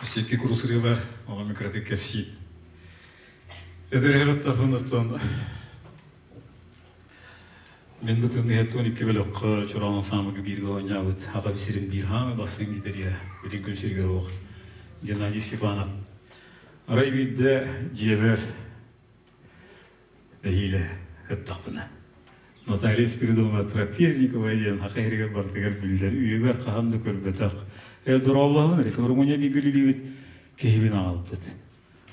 Өссө икки курус ырыа бар, оҕо микротык кэпсиир. Эдэр оттон мин бу тымныйа 12 бөлөххө Чороон ансаамбылга бииргэ оонньообут аҕа сирин биир хаамы бастыҥ гитариһа билин күн сиригэр уох Геннадий Степанов. Арай биирдэ дьиэбэр нэһиилэ ыттахпына Наталья Спиридоновна Трапезникова диэн саха иһигэр барытыгар биллэр үйэбэр хаһан да көрбөтөх дорооболоһон филармония бииргэ үлэлиибит киһибин аҕалбыт.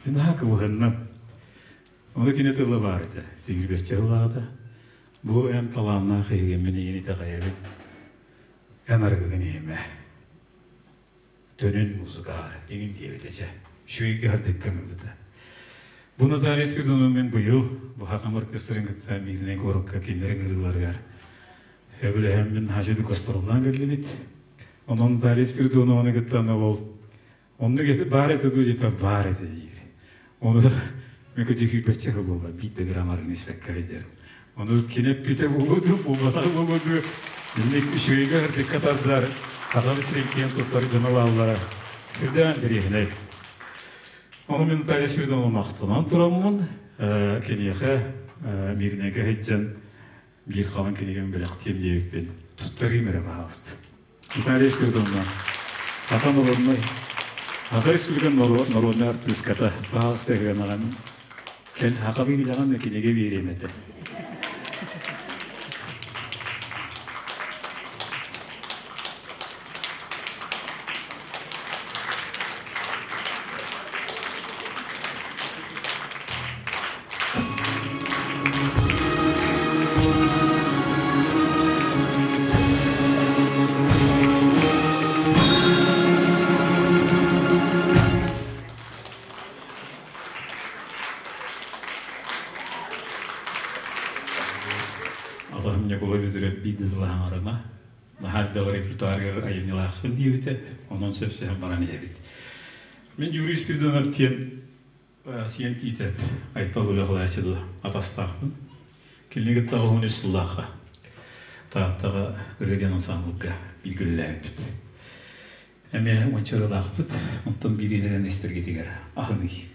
Мин наһаа кыбыһынным. Ону кини тыла баар этэ. Тигирбэччэ тыллаата. Бу эн талааннаах киһигин мин эйигин итэҕэйэбин. Эн арыгыгын иһимэ. Төнүн музыкаар иҥин диэбитэ чэ. Үчүгэйгэ ардыкка ыҥырбыта. Бу Наталья Спиридоновна мин быйыл бу Хакам оркестрын кытта Мииринэй куоракка кинилэр ыҥырыыларыгар сөбүлэһэммин наһаа гастроллаан кэллибит. Онон Наталья Спиридонованы кытта ол Оннук эти баар этэ дуу диэппэр баар этэ диир. Ону мен көтүкүйбэччэ буолла биир да грамм арыгыны испэккэ сылдьарым. Ону кини эппитэ буолуо дуу, буолбатах буолуо дуу, инник үчүгэйгэ ырдыкка тардар, сахабы сирин киэн туттар дьоно бааллара сүрдээх интэриэһинэй. Ону мин Наталья Спиридоновна махтанан тураммын, киниэхэ Мииринэйгэ сылдьан биир халыҥ кинигэм бэлэхтиэм диэбиппин туттарыым эрэ баһаалыста. Наталья Спиридоновна, Саха народнай Саха Республикатын народнай артыыската баһаалыста ыһыанаҕын кэл сахалыы билэҕин да кинигэ биэриэм этэ. Аллахым Ньукулай Бүдүрүөп биир да тылы хаҥарыма, наһаа элбэх репертуарыгар айымньылааххын диэбитэ, онон сөпсөһөн баран иһэбит. Мин Юрий Спиридонов диэн Сиэн Тиитэп Айтал үлэ кылааччы дуо атастаахпын. Кинини кытта 13 сыллаахха Тааттаҕа ырыа диэн ансаамбылга бииргэ үлэлээбиппит. Эмиэ уонча ырыалаахпыт, онтон биириинэн истэргитигэр аһыный.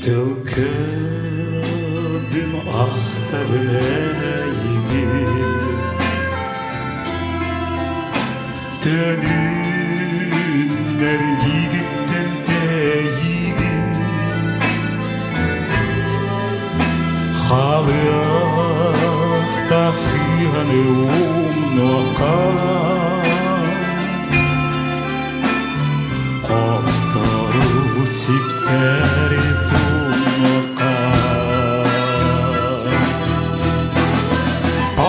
Тыл көрдүм ахтабын эйигин Төнүннэр игиттэн тэйигин Халыахтаах сыыһаны умнуохха Хоттору сиптэри тумнуохха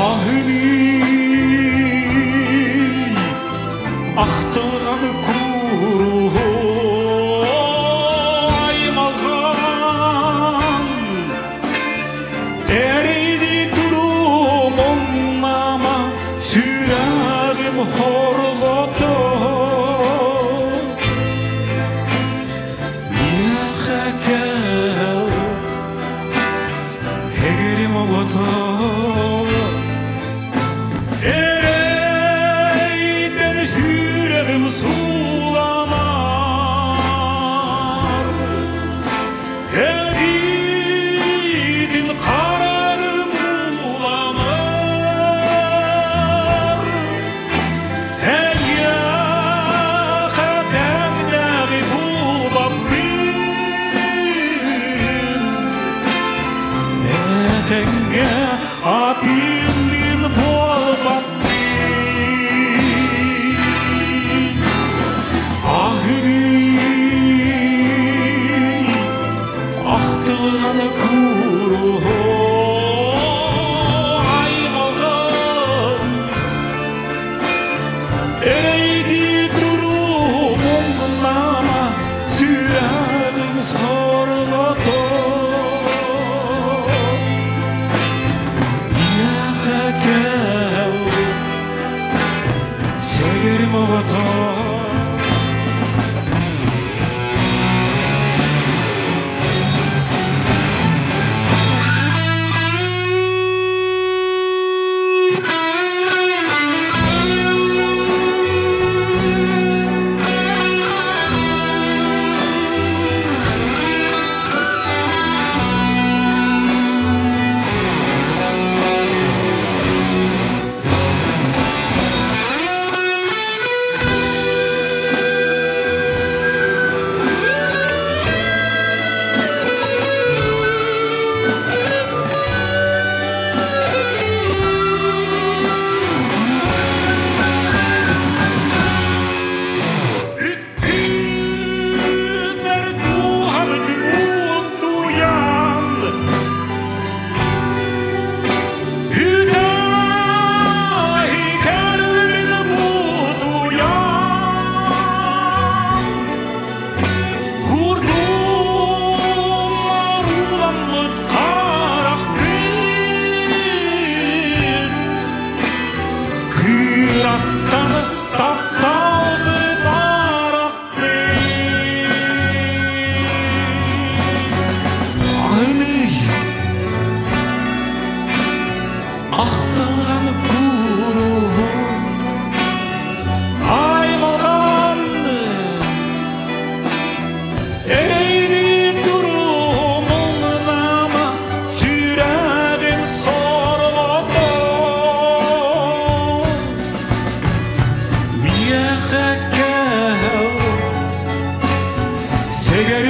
Аһыныы ахтылҕаны кууруһу аймалҕан Эриди турумуннама сүрэҕим хорҕото Миэхэ кэл эгэрим оҕото Эрэйдэн сүрэҕим суу.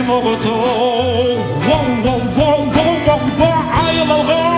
Сүрэҕим оҕото, Воу, воу, воу, воу, воу, воу, айылалга.